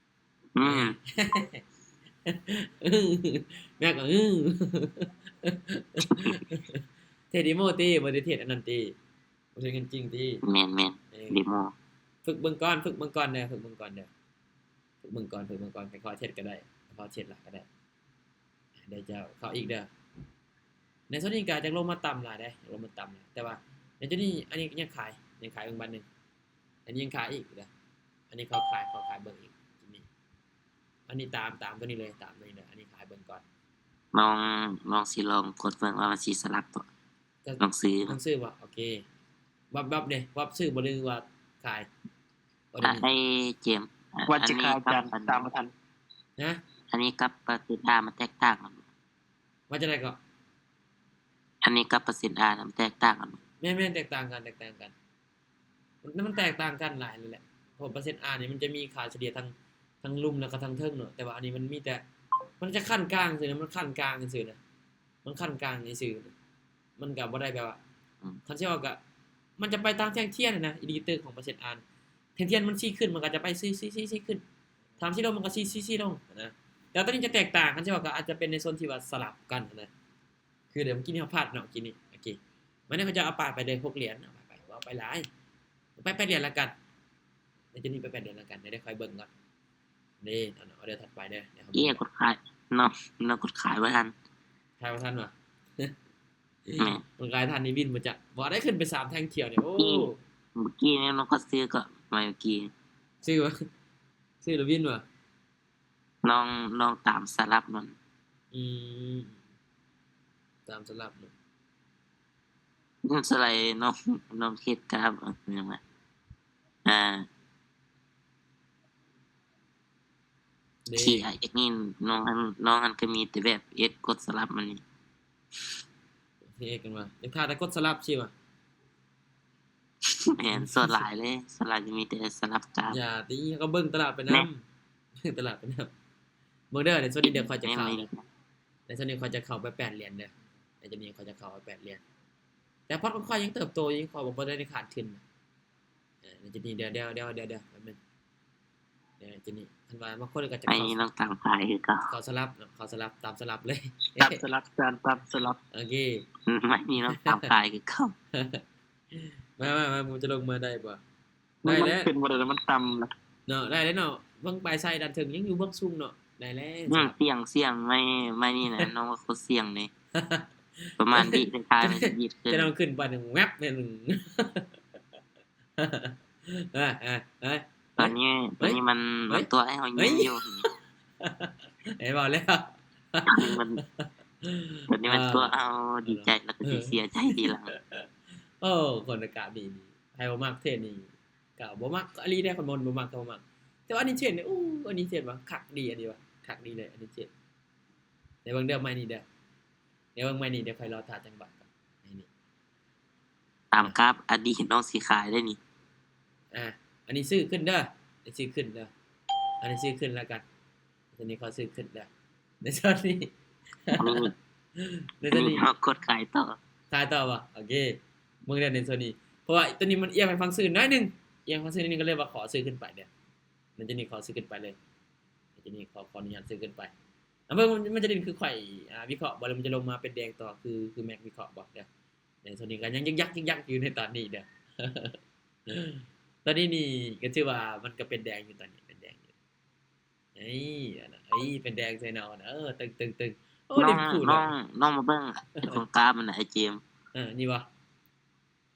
ອືມ ແມ່ກໍ ອື ເທຣດເດໂມຕິ ບໍ່ໄດ້ເທຣດອັນນັ້ນຕິ ບໍ່ເທຣດເງິນຈິງຕິ ແມ່ນໆ ເອີ ເດໂມ ຝຶກເບິ່ງກ່ອນ ຝຶກເບິ່ງກ່ອນເດີ ຝຶກເບິ່ງກ່ອນເດີ ຝຶກເບິ່ງກ່ອນ ຝຶກເບິ່ງກ່ອນ ຄ່ອຍເທຣດກໍໄດ້ ຄ່ອຍເທຣດຫຼາຍກໍໄດ້ ດຽວຈະເຂົ້າອີກເດີ ໃນໂຊນນີ້ກໍຢາກລົງມາຕ່ຳຫຼາຍເດ້ ຢາກລົງມາຕ່ຳຫຼາຍ ແຕ່ວ່າໃນຈຸດນີ້ ອັນນີ້ຍັງຂາຍ ຍັງຂາຍເບິ່ງບາດໜຶ່ງ ອັນນີ້ຍັງຂາຍອີກເດີ ອັນນີ້ເຂົາຂາຍ ເຂົາຂາຍເບິ່ງອີກ ຈຸດນີ້ ອັນນີ້ຕາມ ຕາມຕົວນີ້ເລີຍ ຕາມຕົວນີ້ເລີຍ ອັນນີ້ຂາຍເບິ່ງກ່ອນ ນ້ອງ ນ້ອງຊິລອງກົດເບິ່ງວ່າມັນຊິສະຫຼັບບໍ່ ຕ້ອງຊື້ ຕ້ອງຊື້ບໍ່? ໂອເຄ ວັບ ວັບເດ ວັບຊື້ບໍ່ ຫຼືວ່າຂາຍ? ໄອ້ເຈມ ວ່າຊິຂາຍ ອາຈານ ຕາມບໍ່ທັນ ຮະ ອັນນີ້ກັບເປີເຊັນອາ ມັນແຕກຕ່າງກັນ ວ່າຈັ່ງໃດເກາະ? ອັນນີ້ກັບເປີເຊັນອາ ມັນແຕກຕ່າງກັນ ແມ່ນໆ ແຕກຕ່າງກັນ ແຕກຕ່າງກັນ ມັນ ມັນແຕກຕ່າງກັນຫຼາຍເລີຍແຫຼະ ເພາະເປີເຊັນອານີ້ມັນຈະມີຄ່າສະເລ່ຍທັງ ທັງລຸ່ມ ແລ້ວກໍທັງເທິງເນາະ ແຕ່ວ່າອັນນີ້ມັນມີແຕ່ ມັນຈະຂັ້ນກາງຊື່ນະ ມັນຂັ້ນກາງຊື່ນະ ມັນຂັ້ນກາງຊື່ໆ ມັນກໍບໍ່ໄດ້ແບບວ່າ ອືມ ຄັນຊິເວົ້າກໍ ມັນຈະໄປຕາມແທ່ງທຽນນະ ອິນດິເຄເຕີຂອງເປີເຊັນອາ ແທ່ງທຽນມັນຊີ້ຂຶ້ນ ມັນກໍຈະໄປຊີ້ໆໆຂຶ້ນ ຖ້າມັນຊີ້ລົງ ມັນກໍຊີ້ໆລົງນະ ແຕ່ຕົວນີ້ຈະແຕກຕ່າງ ຄັນຊິເວົ້າກໍອາດຈະເປັນໃນໂຊນທີ່ວ່າສະຫຼັບກັນນະ ຄືດຽວກີ້ນີ້ເຮົາພາດເນາະ ກີ້ນີ້ ໂອເຄ ບາດນີ້ເຂົາຈະເອົາປາໄປເລີຍ ຫົກຫຼຽນ ເອົາໄປ ເອົາໄປຫຼາຍ ໄປແປດຫຼຽນລະກັນ ໃນຈຸດນີ້ໄປແປດຫຼຽນລະກັນ ດຽວຂ້ອຍເບິ່ງກ່ອນ ນີ້ ອອເດີຖັດໄປເດີ ດຽວເຮົາເບິ່ງ ເອີ ກົດຂາຍ ນ້ອງ ນ້ອງກົດຂາຍບໍ່ທັນ ຂາຍບໍ່ທັນຫວາ? ແມ່ນ ມັນຂາຍທັນນີ້ວິນບໍ່ຈັກ ບໍ່ໄດ້ຂຶ້ນໄປສາມແທ່ງຂຽວນີ້ ໂອ້ ເມື່ອກີ້ນີ້ນ້ອງກໍຊື້ກໍ ເມື່ອກີ້ ຊື້ຫວາ? ຊື້ແລ້ວວິນຫວາ? ນ້ອງ ນ້ອງຕາມສະຫຼັບມັນ ອືມ ຕາມສະຫຼັບມັນ ສະໄລ ນ້ອງ ນ້ອງເຮັດກາບ ເອີ ຫຍັງວະ ອ່າ ເດ້ ທີ່ ເອັກ ນີ້ ນ້ອງ ນ້ອງຫັ້ນກໍມີແຕ່ແບບເອັດກົດສະຫຼັບມັນນີ້ ເຮັດກັນວ່າ ຢາກຖ້າແຕ່ກົດສະຫຼັບຊິວ່າ ແມ່ນ ສ່ວນຫຼາຍເລີຍ ສ່ວນຫຼາຍຈະມີແຕ່ສະຫຼັບກາບ ຢ່າຕິ ເຮົາກໍເບິ່ງຕະຫຼາດໄປນຳ ເບິ່ງຕະຫຼາດໄປນຳ ເບິ່ງເດີ ໃນຊ່ວງນີ້ດຽວຂ້ອຍຈະເຂົ້າ ໃນຊ່ວງນີ້ຂ້ອຍຈະເຂົ້າໄປແປດຫຼຽນເດີ ໃນຊ່ວງນີ້ຂ້ອຍຈະເຂົ້າໄປແປດຫຼຽນ ແຕ່ພອດຂອງຂ້ອຍຍັງເຕີບໂຕຢູ່ ຂ້ອຍບໍ່ ບໍ່ໄດ້ຂາດທຶນ ເອີ ໃນຈຸດນີ້ ດຽວ ດຽວ ດຽວ ດຽວ ດຽວ ແປັບໜຶ່ງ ເອີ ຈຸດນີ້ ຄັນວ່າບາງຄົນກໍຈະ ອັນນີ້ຕ້ອງຕາມຂາຍຄືເກົ່າ ເຂົ້າສະຫຼັບເນາະ ເຂົ້າສະຫຼັບ ຕາມສະຫຼັບເລີຍ ຕາມສະຫຼັບ ຕາມ ຕາມສະຫຼັບ ໂອເຄ ໄມ້ນີ້ຕ້ອງຕາມຂາຍຄືເກົ່າ ມາ ມາ ມາ ໝູ່ຈະລົງມາໄດ້ບໍ່? ໄດ້ແລ້ວ ມັນຂຶ້ນບໍ່ໄດ້ແລ້ວ ມັນຕ່ຳແລ້ວເນາະ ໄດ້ແລ້ວເນາະ ເບິ່ງປາຍສາຍດ້ານເທິງຍັງຢູ່ເບື້ອງສູງເນາະ. ໄດ້ແລ້ວ ອືມ ສຳລັບ ສຽງ ສຽງ ໄມ້ ໄມ້ນີ້ນະ ນ້ອງວ່າໂຄດສຽງເດ ປະມານບີດທ້າຍໆ ມັນຈະບີດຂຶ້ນ ແຕ່ນ້ອງຂຶ້ນໄປໜຶ່ງແວັບໜຶ່ງ ເອີ ເອີ ເອີ ຕອນນີ້ ຕອນນີ້ມັນ ເອີ ມັນຕົວະໃຫ້ເຮົາຍິງຢູ່ ເອີ ເວົ້າແລ້ວ ມັນ ຕອນນີ້ມັນຕົວະເຮົາດີໃຈ ແລ້ວກໍຊິເສຍໃຈທີຫຼັງ. ໂອ້ ຄົນອາກາດນີ້ ໃຜບໍ່ມັກເທດນີ້ ກໍບໍ່ມັກອີ່ຫຼີເດ້ ຄັນບໍ່ມັກກໍບໍ່ມັກ. ແຕ່ວ່າອັນນີ້ເທດນີ້ ໂອ້ ອັນນີ້ເທດວ່າຄັກດີ ອັນນີ້ວ່າຄັກດີເລີຍ ອັນນີ້ເທດ. ດຽວເບິ່ງເດີ້ ໄມ້ນີ້ເດີ້ ດຽວເບິ່ງໄມ້ນີ້ ດຽວຂ້ອຍລໍຖ້າຈັງຫວະກ່ອນ ໄມ້ນີ້ ຕາມກາບອະດີດນ້ອງຊິຂາຍໄດ້ນີ້. ອ່າ ອັນນີ້ຊື້ຂຶ້ນເດີ້ ອັນນີ້ຊື້ຂຶ້ນເດີ້ ອັນນີ້ຊື້ຂຶ້ນແລ້ວກັນ ອັນນີ້ຂໍຊື້ຂຶ້ນເດີ້ ໃນໂຊນນີ້ ອັນນີ້ ໃນໂຊນນີ້ ອັນນີ້ຂໍກົດຂາຍຕໍ່ ຂາຍຕໍ່ບໍ່? ໂອເຄ ເບິ່ງເດີ້ ໃນໂຊນນີ້ ເພາະວ່າໂຕນີ້ມັນອຽງໄປຝັ່ງຊື້ໜ້ອຍໜຶ່ງ ອຽງຝັ່ງຊື້ໜ້ອຍໜຶ່ງ ກໍເລີຍວ່າຂໍຊື້ຂຶ້ນໄປເດີ້ ໃນໂຊນນີ້ຂໍຊື້ຂຶ້ນໄປເລີຍ ໃນໂຊນນີ້ຂໍ ຂໍອະນຸຍາດຊື້ຂຶ້ນໄປ. ອ່າ ເບິ່ງ ມັນ ມັນຈະຫຼິ້ນຄືຂ້ອຍ ອ່າ ວິເຄາະບໍ່ ຫຼືມັນຈະລົງມາເປັນແດງຕໍ່ ຄື ຄືແມັກວິເຄາະບໍ່ເດີ້. ໃນໂຊນນີ້ກໍຍັງຍຶກຍັກໆຢູ່ໃນຕອນນີ້ເດີ້. ຕອນນີ້ນີ້ກໍຖືວ່າມັນກໍເປັນແດງຢູ່ ຕອນນີ້ເປັນແດງຢູ່. ເອີຍ ອັນນັ້ນ ເອີຍ ເປັນແດງໃສ່ເນາະ ເອີ ຕຶງໆໆ ໂອ້ ຫຼິ້ນຄູ່ເນາະ. ນ້ອງ ນ້ອງມາເບິ່ງຂອງກາບມັນນະ ໄອ້ເຈມ ເອີ ນີ້ບໍ່?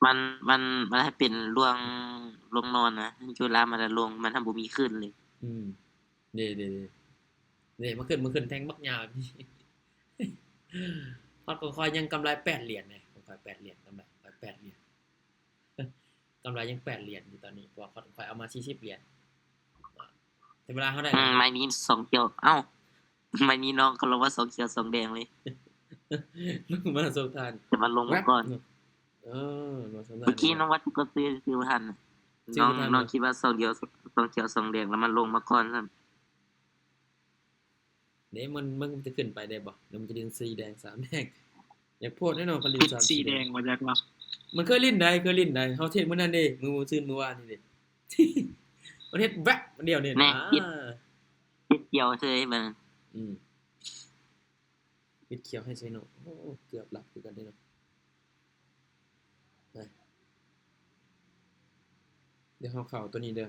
ມັນ ມັນ ມັນໃຫ້ເປັນລວງ ລວງນອນນະ ຢູ່ລາມມັນລະລົງ ມັນທັງບໍ່ມີຂຶ້ນເລີຍ. ອືມ ເດ້ໆໆ ເດ້ ມາຂຶ້ນ ມາຂຶ້ນແທ່ງບັກຍາວນີ້. ພອດຂອງຂ້ອຍຍັງກຳໄລແປດຫຼຽນເດ້ ຂອງຂ້ອຍແປດຫຼຽນ ກຳໄລຂ້ອຍແປດຫຼຽນ ກຳໄລຍັງແປດຫຼຽນຢູ່ຕອນນີ້ ເພາະວ່າຂ້ອຍເອົາມາສີ່ສິບຫຼຽນ. ແຕ່ເວລາເຮົາໄດ້ ອືມ ໄມ້ນີ້ສອງຂຽວ ເອົ້າ ໄມ້ນີ້ນ້ອງກໍລາວວ່າສອງຂຽວສອງແດງເລີຍ ມາສອງທ່ານ ແຕ່ມັນລົງມາກ່ອນ. ເອີ ມາສອງທ່ານ ເມື່ອກີ້ນ້ອງວ່າຊິກົດຊື້ ຊື້ບໍ່ທັນ ນ້ອງ ນ້ອງຄິດວ່າສອງຂຽວ ສອງຂຽວສອງແດງ ແລ້ວມັນລົງມາກ່ອນຊ້ຳ. ເດ້ ມັນ ມັນຈະຂຶ້ນໄປໄດ້ບໍ່ ຫຼືມັນຈະຫຼິ້ນສີ່ແດງສາມແດງ? ຢາກໂພດແນ່ນອນ ຄັນຫຼິ້ນສາມສີ່ແດງ ບໍ່ຈັກວ່າ ມັນເຄີຍຫຼິ້ນໄດ້ ເຄີຍຫຼິ້ນໄດ້ ເຮົາເທດມື້ນັ້ນເດ້ ມື້ ມື້ຊືນ ມື້ວານນີ້ເດ້ ມັນເຮັດແວັບດຽວນີ້ນະ ເຮັດຂຽວເຊີຍມັນ. ອືມ ເຮັດຂຽວໃຫ້ໃສ່ເນາະ. ໂອ້ ເກືອບຫຼັບຄືກັນເດ້ເນາະ. ໄປ ດຽວເຮົາເຂົ້າຕົວນີ້ເດີ້.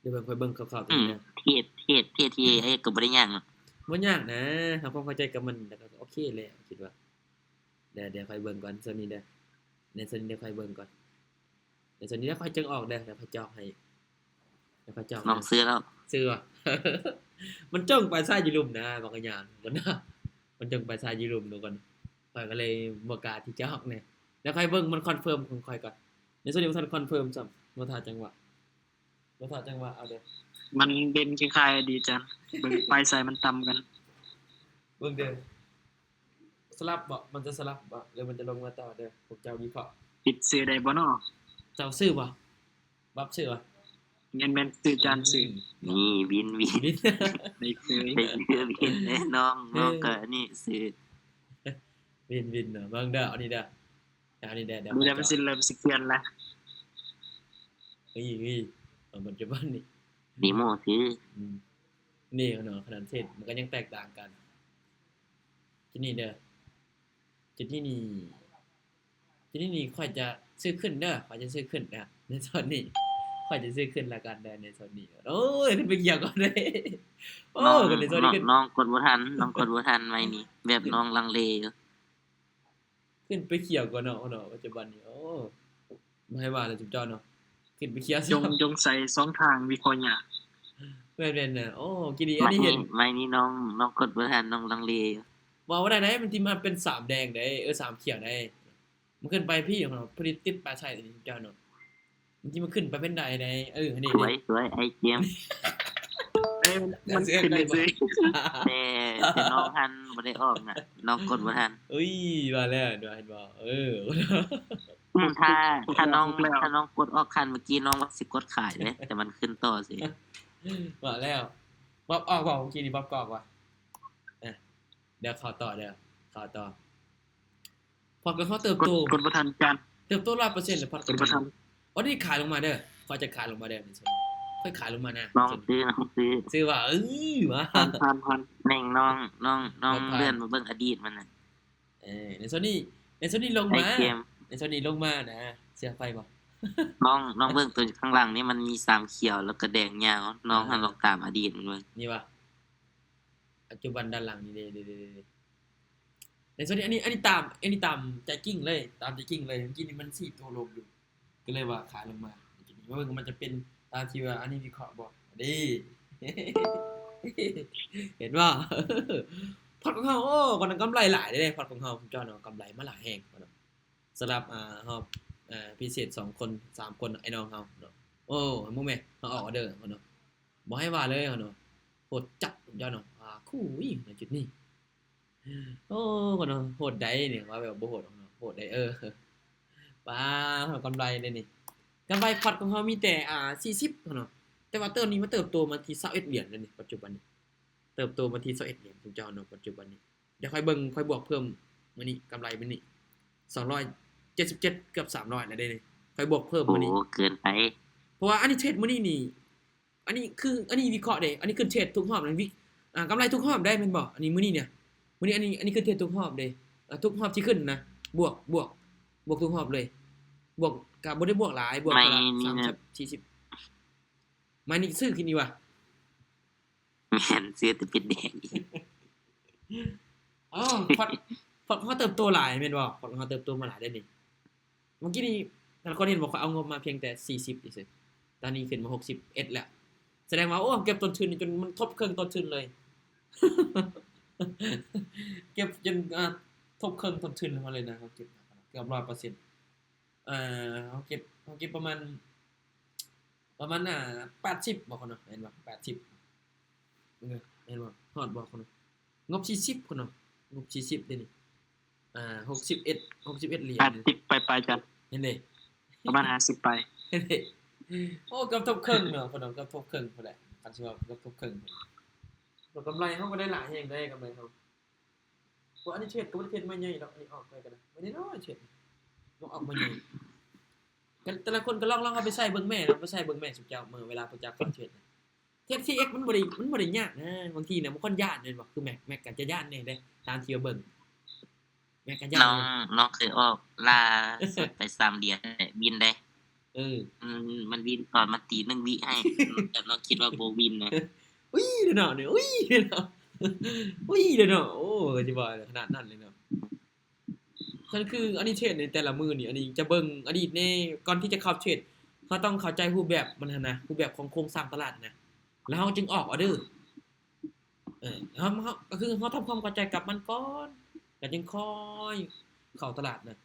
ດຽວເບິ່ງ ຂ້ອຍເບິ່ງຄ່າວໆຕົວນີ້ເດີ້. ເທດ ເທດ ເທດທີ່ເຮັດກໍບໍ່ໄດ້ຍາກເນາະ ບໍ່ຍາກນະ ເຮົາຄວາມເຂົ້າໃຈກັບມັນ ແລ້ວກໍໂອເຄແລ້ວ ຄິດວ່າ. ດຽວ ດຽວຂ້ອຍເບິ່ງກ່ອນ ໂຊນນີ້ເດີ້ ໃນໂຊນນີ້ດຽວຂ້ອຍເບິ່ງກ່ອນ ໃນໂຊນນີ້ດຽວຂ້ອຍຈຶ່ງອອກເດີ້ ດຽວຂ້ອຍຈອກໃຫ້ ດຽວຂ້ອຍຈອກ ນ້ອງຊື້ແລ້ວ ຊື້ບໍ່? ມັນຈົ່ງໄປຊ້າຍຢູ່ລຸ່ມນະ ບັກຍານ ມັນຈົ່ງໄປຊ້າຍຢູ່ລຸ່ມທຸກຄົນ ຂ້ອຍກໍເລີຍບໍ່ກ້າທີ່ຈອກແນ່. ດຽວຂ້ອຍເບິ່ງມັນຄອນເຟີມຂອງຂ້ອຍກ່ອນ ໃນໂຊນນີ້ບໍ່ທັນຄອນເຟີມຊ້ຳ ລໍຖ້າຈັງຫວະ. ບໍ່ເທົ່າຈັງຫວະເອົາເດີ້ ມັນເດັ່ນຄ້າຍໆ ອະດີດຈັງ ເບິ່ງປາຍສາຍມັນຕ່ຳກັນ ເບິ່ງເດີ້ ສະຫຼັບບໍ່ ມັນຈະສະຫຼັບບໍ່ ຫຼືມັນຈະລົງມາຕໍ່ເດີ້ ພວກເຈົ້າວິເຄາະ. ປິດຊື່ໄດ້ບໍ່ເນາະ? ເຈົ້າຊື່ບໍ່? ບັບຊື່ບໍ່? ແມ່ນໆ ຊື່ຈານຊື່. ອືມ ນີ້ວິນ ວິນ ໄດ້ຊື່ ໄດ້ຊື່ວິນເດ້ນ້ອງ ເອີ ນ້ອງກໍອັນນີ້ຊື່ ວິນ ວິນເນາະ ເບິ່ງເດີ້ ເອົານີ້ເດີ້. ອັນນີ້ແດ່ ດຽວ ບໍ່ ດຽວມັນຊິເລີ່ມຊິປ່ຽນລະ ເອີຍ ເອີຍ ເອົາປັດຈຸບັນນີ້ ເດໂມຊື່ ອືມ ນີ້ເນາະ ຂະໜາດເທດມັນກໍຍັງແຕກຕ່າງກັນ. ຈຸດນີ້ເດີ້ ຈຸດນີ້ນີ້ ຈຸດນີ້ນີ້ຂ້ອຍຈະຊື້ຂຶ້ນເດີ້ ຂ້ອຍຈະຊື້ຂຶ້ນເດີ້ ໃນໂຊນນີ້ ຂ້ອຍຈະຊື້ຂຶ້ນລະກັນເດີ້ ໃນໂຊນນີ້. ໂອ້ຍ ຂຶ້ນໄປກ່ຽວກ່ອນເດີ້ ໂອ້ ຂຶ້ນໃນໂຊນນີ້ຂຶ້ນ ນ້ອງ ນ້ອງກົດບໍ່ທັນ ນ້ອງກົດບໍ່ທັນ ໄມ້ນີ້ ແບບນ້ອງລັງເລຢູ່. ຂຶ້ນໄປຂຽວກ່ອນເນາະ ເນາະ ປັດຈຸບັນນີ້ ໂອ້ ບໍ່ໃຫ້ວ່າແລ້ວຈຸມເຈົ້າເນາະ ຂຶ້ນໄປຂຽວ ຈົ່ງ ຈົ່ງໃສ່ສອງທາງວິເຄາະຍາກ. ແມ່ນໆ ນະ ໂອ້ ກີ້ນີ້ ອັນນີ້ເຫັນ ໄມ້ນີ້ ໄມ້ນີ້ນ້ອງ ນ້ອງກົດບໍ່ທັນ ນ້ອງລັງເລຢູ່. ເວົ້າບໍ່ໄດ້ໃດ ມັນທີ່ມາເປັນສາມແດງໃດ ເອີ ສາມຂຽວໃດ ມັນຂຶ້ນໄປພີ້ເນາະ ພໍດີຕິດປາໄຊເຈົ້າເນາະ. ມັນຊິມາຂຶ້ນໄປເປັນໃດໃດ ເອີ ອັນນີ້ ສວຍ ສວຍ ໄອ້ເຈມ ເອີ ມັນຂຶ້ນເລີຍ ແຕ່ ແຕ່ນ້ອງຫັ້ນບໍ່ໄດ້ອອກນະ ນ້ອງກົດບໍ່ທັນ. ອຸ້ຍ ວ່າແລ້ວ ເຫັນບໍ່ ເຫັນບໍ່ ເອີ ອືມ ຖ້າ ຖ້ານ້ອງ ຖ້ານ້ອງກົດອອກຄັນ ເມື່ອກີ້ນ້ອງວ່າຊິກົດຂາຍເດ້ ແຕ່ມັນຂຶ້ນຕໍ່ເສຍ. ວ່າແລ້ວ ບັບອອກບໍ່ ເມື່ອກີ້ນີ້ບັບກໍອອກວ່າ ເອີ ດຽວເຂົ້າຕໍ່ ດຽວເຂົ້າຕໍ່. ພອດຂອງເຮົາເຕີບໂຕ ກົດ ກົດບໍ່ທັນຈານ ເຕີບໂຕຮ້ອຍເປີເຊັນເລີຍ ພອດ ກົດບໍ່ທັນ. ໂອ້ ນີ້ຂາຍລົງມາເດີ້ ຂ້ອຍຈະຂາຍລົງມາເດີ້ ໃນໂຊນນີ້ ຂ້ອຍຂາຍລົງມານະ. ນ້ອງຊື້ ນ້ອງຊື້ ຊື້ວ່າ ເອີ ມາ ຜ່ານ ຜ່ານ ແມ່ງນ້ອງ ນ້ອງ ນ້ອງ ເລື່ອນມາເບິ່ງອະດີດມັນນະ. ເອີ ໃນໂຊນນີ້ ໃນໂຊນນີ້ລົງມາ ໃນໂຊນນີ້ລົງມານະ ເຊື່ອຂ້ອຍບໍ່? ນ້ອງ ນ້ອງເບິ່ງໂຕຂ້າງຫຼັງນີ້ ມັນມີສາມຂຽວ ແລ້ວກໍແດງຍາວ. ນ້ອງ ເອີ ຫັ້ນລອງຕາມອະດີດມັນເບິ່ງ. ນີ້ຫວາ? ປັດຈຸບັນດ້ານຫຼັງນີ້ເດ້ ເດ້ ເດ້ ເດ້. ໃນສ່ວນນີ້ ອັນນີ້ ອັນນີ້ຕາມ ອັນນີ້ຕາມໃຈຈິງເລີຍ ຕາມໃຈຈິງເລີຍ. ເມື່ອກີ້ນີ້ມັນສີ່ໂຕລົບຢູ່ ກໍເລີຍວ່າຂາຍລົງມາ. ມາເບິ່ງວ່າມັນຈະເປັນຕາມທີ່ວ່າອັນນີ້ວິເຄາະບໍ່ເດ້. ເຫັນບໍ່? ພອດຂອງເຮົາ ໂອ້ ກຳລັງກຳໄລຫຼາຍເດ້ ພອດຂອງເຮົາ ສຸດຍອດເນາະ ກຳໄລມາຫຼາຍແຮງເນາະ. ສຳລັບ ອ່າ ຮອບ ອ່າ ພິເສດສອງຄົນ ສາມຄົນ ໄອ້ນ້ອງເຮົາເນາະ. ໂອ້ ເບິ່ງແມ ເຮົາອອກອໍເດີເນາະ ບໍ່ໃຫ້ວ່າເລີຍເນາະ ໂຫດຈັດ ສຸດຍອດເນາະ. ອ່າ ຄູຍ ໃນຈຸດນີ້ ໂອ້ ເນາະ ໂຫດໃດນີ້ ວ່າແບບບໍ່ໂຫດເນາະ ໂຫດໃດ ເອີ ປາ ເຮົາກຳໄລເດ້ນີ້. ກຳໄລພອດຂອງເຮົາມີແຕ່ ອ່າ ສີ່ສິບເນາະ ແຕ່ວ່າຕອນນີ້ມັນເຕີບໂຕມາທີ່ຊາວເອັດຫຼຽນແລ້ວນີ້ ປັດຈຸບັນນີ້ ເຕີບໂຕມາທີ່ຊາວເອັດຫຼຽນ ເຈົ້າເນາະ ປັດຈຸບັນນີ້. ດຽວຂ້ອຍເບິ່ງ ຂ້ອຍບວກເພີ່ມມື້ນີ້ ກຳໄລມື້ນີ້ສອງຮ້ອຍເຈັດສິບເຈັດ ເກືອບສາມຮ້ອຍແລ້ວເດ້ນີ້ ຂ້ອຍບວກເພີ່ມມື້ນີ້. ໂອ້ ເກີນໄປ ເພາະວ່າອັນນີ້ເທຣດມື້ນີ້ນີ້ ອັນນີ້ຄື ອັນນີ້ວິເຄາະເດ້ ອັນນີ້ຄືເທຣດທຸກຮອບນະ ວິ ອ່າ ກຳໄລທຸກຮອບໄດ້ແມ່ນບໍ່? ອັນນີ້ມື້ນີ້ນີ້ ມື້ນີ້ ອັນນີ້ ອັນນີ້ຄືເທຣດທຸກຮອບເດ້ ອ່າ ທຸກຮອບທີ່ຂຶ້ນນະ ບວກ ບວກ ບວກທຸກຮອບເລີຍ. ບວກ ກະບໍ່ໄດ້ບວກຫຼາຍ ບວກເທົ່າລະສາມສິບ ສີ່ສິບ. ມານີ້ຊື້ກິນດີກວ່າ. ແມ່ນ ຊື້ແຕ່ເປັດແດງອີກ. ອໍ ພອດ ພອດເຮົາເຕີບໂຕຫຼາຍແມ່ນບໍ່? ພອດເຮົາເຕີບໂຕມາຫຼາຍເດ້ນີ້. ເມື່ອກີ້ນີ້ ທ່ານຄົນເຫັນບໍ່? ຂ້ອຍເອົາງົບມາພຽງແຕ່ສີ່ສິບຊື່ໆ ຕອນນີ້ຂຶ້ນມາຫົກສິບເອັດແລ້ວ. ສະແດງວ່າ ໂອ້ ເກັບຕົ້ນທຶນຈົນມັນທົບເຄິ່ງຕົ້ນທຶນເລີຍ ເກັບຈົນ ອ່າ ທົບເຄິ່ງຕົ້ນທຶນເຮົາເລີຍນະ. ເຮົາເກັບເກືອບຮ້ອຍເປີເຊັນ. ເອີ ເຮົາເກັບ ເຮົາເກັບປະມານ ປະມານ ອ່າ ແປດສິບບໍ່ຄະເນາະ ແມ່ນບໍ່? ແປດສິບ ເອີ ແມ່ນບໍ່? ຮອດບໍ່ຄະເນາະ? ງົບສີ່ສິບຄະເນາະ ງົບສີ່ສິບເດ້ນີ້. ອ່າ ຫົກສິບເອັດ ຫົກສິບເອັດຫຼຽນ ແປດສິບປາຍໆ ຈ້ະ ເຫັນເດ້ ປະມານຫ້າສິບປາຍ ເຫັນເດ້. ໂອ້ ເກືອບທົບເຄິ່ງເນາະ ເກືອບທົບເຄິ່ງພຸ້ນແຫຼະ ຄັນຊິວ່າເກືອບທົບເຄິ່ງ. ແລ້ວກຳໄລເຮົາກໍໄດ້ຫຼາຍແຮງເດ້ ກຳໄລເຮົາ. ເພາະອັນນີ້ເທຣດກໍບໍ່ໄດ້ເທຣດມາໃຫຍ່ດອກ ອັນນີ້ອອກໄປກໍໄດ້ ໄປນ້ອຍໆ ເທຣດ ບໍ່ອອກມາໃຫຍ່. ກໍແຕ່ລະຄົນກໍລອງ ລອງເອົາໄປໃຊ້ເບິ່ງແມ້ ລອງໄປໃຊ້ເບິ່ງແມ້ ຊຸມເຈົ້າ ເມື່ອເວລາພວກເຈົ້າເຂົ້າເທຣດນະ. ເທຣດ ທີເອັກ ມັນບໍ່ໄດ້ ມັນບໍ່ໄດ້ຍາກນະ ບາງທີນະ ບາງຄົນຢ້ານແມ່ນບໍ່? ຄືແມັກ ແມັກກໍຈະຢ້ານແດ່ເດ້ ຕາມທີ່ວ່າເບິ່ງ ແມັກກໍຢ້ານ. ນ້ອງ ນ້ອງເຄີຍອອກລ່າສຸດໄປສາມຫຼຽນແຫຼະ ວິນເດ້. ເອີ ມັນ ມັນວິນຕອນມັນຕີໜຶ່ງວິໃຫ້ ແບບນ້ອງຄິດວ່າບໍ່ວິນນະ. ອຸ້ຍເດ້ເນາະ ອຸ້ຍເດ້ເນາະ ອຸ້ຍເດ້ເນາະ. ໂອ້ ຊິວ່າຂະໜາດນັ້ນເລີຍເນາະ. ຄັນຄືອັນນີ້ເທຣດໃນແຕ່ລະມື້ນີ້ ອັນນີ້ຈະເບິ່ງອະດີດແດ່ ກ່ອນທີ່ຈະເຂົ້າເທຣດ ເຮົາຕ້ອງເຂົ້າໃຈຮູບແບບມັນຫັ້ນນະ ຮູບແບບຂອງໂຄງສ້າງຕະຫຼາດນະ ແລ້ວເຮົາຈຶ່ງອອກອໍເດີ. ເອີ ເຮົາ ເຮົາ ກໍຄືເຮົາທຳຄວາມເຂົ້າໃຈກັບມັນກ່ອນ ແລ້ວຈຶ່ງຄ່ອຍເຂົ້າຕະຫຼາດນະ.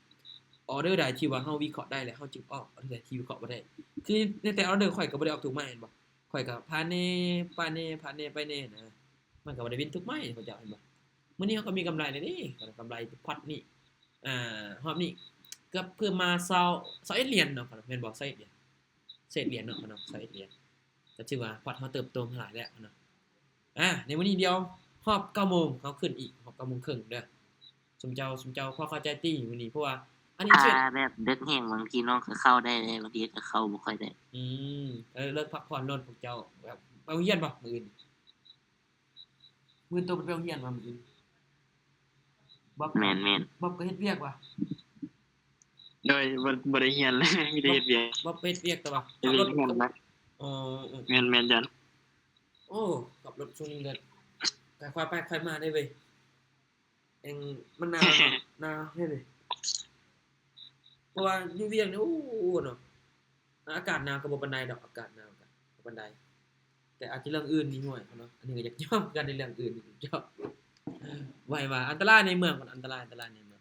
ອໍເດີໃດທີ່ວ່າເຮົາວິເຄາະໄດ້ແລ້ວ ເຮົາຈຶ່ງອອກ ອໍເດີໃດທີ່ວິເຄາະບໍ່ໄດ້. ຄືໃນແຕ່ລະອໍເດີ ຂ້ອຍກໍບໍ່ໄດ້ອອກທຸກໄມ້ແມ່ນບໍ່? ຂ້ອຍກໍຜ່ານແດ່ ຜ່ານແດ່ ຜ່ານແດ່ ໄປແດ່ນະ ມັນກໍບໍ່ໄດ້ວິນທຸກໄມ້ ເຂົາເຈົ້າເຫັນບໍ່? ມື້ນີ້ເຮົາກໍມີກຳໄລແລ້ວເດ້ ກຳໄລພອດນີ້ ອ່າ ຮອບນີ້ເກືອບເພີ່ມມາຊາວ ຊາວເອັດຫຼຽນເນາະ ແມ່ນບໍ່? ຊາວເອັດຫຼຽນ ຊາວເອັດຫຼຽນເນາະ ຊາວເອັດຫຼຽນ. ກໍຖືວ່າພອດເຮົາເຕີບໂຕມາຫຼາຍແລ້ວເນາະ. ອ່າ ໃນມື້ນີ້ດຽວຮອບເກົ້າໂມງເຮົາຂຶ້ນອີກ ຮອບເກົ້າໂມງເຄິ່ງເດີ. ຊຸມເຈົ້າ ຊຸມເຈົ້າພໍເຂົ້າໃຈຕິມື້ນີ້? ເພາະວ່າອັນນີ້ເທຣດ ຖ້າແບບເດິກແຮງ ບາງທີນ້ອງກໍເຂົ້າໄດ້ເດ້ ບາງທີກໍເຂົ້າບໍ່ຄ່ອຍໄດ້. ອືມ ເອີ ເລີກພັກຜ່ອນໂລດພວກເຈົ້າ. ແບບໄປໂຮງຮຽນບໍ່ມື້ອື່ນ? ມື້ອື່ນໂຕບໍ່ໄປໂຮງຮຽນຫວາ? ມື້ອື່ນບອບ ແມ່ນໆ ບອບກໍເຮັດວຽກຫວາ? ໂດຍ ບໍ່ ບໍ່ໄດ້ຮຽນເລີຍ ມີແຕ່ເຮັດວຽກ. ບອບໄປເຮັດວຽກແຕ່ວ່າ ໄປເຮັດວຽກ ຂັບລົດ ແມ່ນລະ. ອໍ ເອີ ແມ່ນໆ ຈັນ. ໂອ້ ຂັບລົດຊ່ວງນີ້ກໍຄ່ອຍໄປຄ່ອຍມາໄດ້ເວີຍ. ແອງ ມັນໜາວເນາະ ໜາວແຮງເດ ເພາະວ່າຢູ່ວຽງນີ້ ໂອ້ ເນາະ ອາກາດໜາວກໍບໍ່ປານໃດດອກ ອາກາດໜາວກໍບໍ່ປານໃດ ແຕ່ອາດຈະເລື່ອງອື່ນນີ້ຫ້ວຍເນາະ. ອັນນີ້ກໍຢາກຢອກກັນໃນເລື່ອງອື່ນນີ້ ຢອກ ໄວ້ວ່າອັນຕະລາຍໃນເມືອງ ອັນຕະລາຍ ອັນຕະລາຍໃນເມືອງ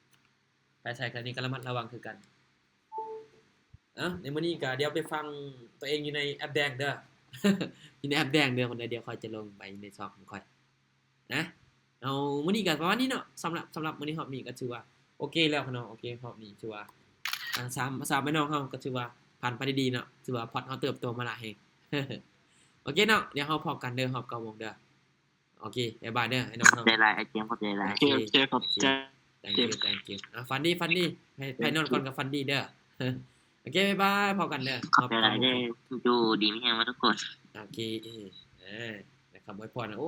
ໄປໃສກໍນີ້ກໍລະມັດລະວັງຄືກັນ. ເອົ້າ ໃນມື້ນີ້ກໍດຽວໄປຟັງຕົວເອງຢູ່ໃນແອັບແດງເດີ ຢູ່ໃນແອັບແດງເດີ ຄົນໃດ ດຽວຂ້ອຍຈະລົງໄປໃນຊ່ອງຂອງຂ້ອຍ. ນະ ເອົາ ມື້ນີ້ກໍປະມານນີ້ເນາະ ສຳລັບ ສຳລັບມື້ນີ້ຮອບນີ້ກໍຖືວ່າໂອເຄແລ້ວເນາະ. ໂອເຄ ຮອບນີ້ຖືວ່າ ອ່າ ສາມ ສາມພີ່ນ້ອງເຮົາກໍຖືວ່າຜ່ານໄປໄດ້ດີເນາະ ຖືວ່າພອດເຮົາເຕີບໂຕມາຫຼາຍແຮງ. ໂອເຄເນາະ ດຽວເຮົາພໍ້ກັນເດີ ຮອບເກົ້າໂມງເດີ. ໂອເຄ ບາຍບາຍເດີ ອ້າຍນ້ອງເຮົາ. ຂອບໃຈຫຼາຍ ອ້າຍເຈມ ຂອຂອບໃຈຫຼາຍ. ໂອເຄ ໂອເຄ ຂອບໃຈ. Thank you, thank you. ອ່າ ຝັນດີ ຝັນດີ ໃຫ້ ໃຫ້ນອນກ່ອນກໍຝັນດີເດີ. ໂອເຄ ບາຍບາຍ ພໍ້ກັນເດີ ຂອບໃຈຫຼາຍເດີ. ຢູ່ດີມີແຮງໝົດທຸກຄົນ. ໂອເຄ ເອີ ໃຫ້ຄຳອວຍພອນ. ໂອ້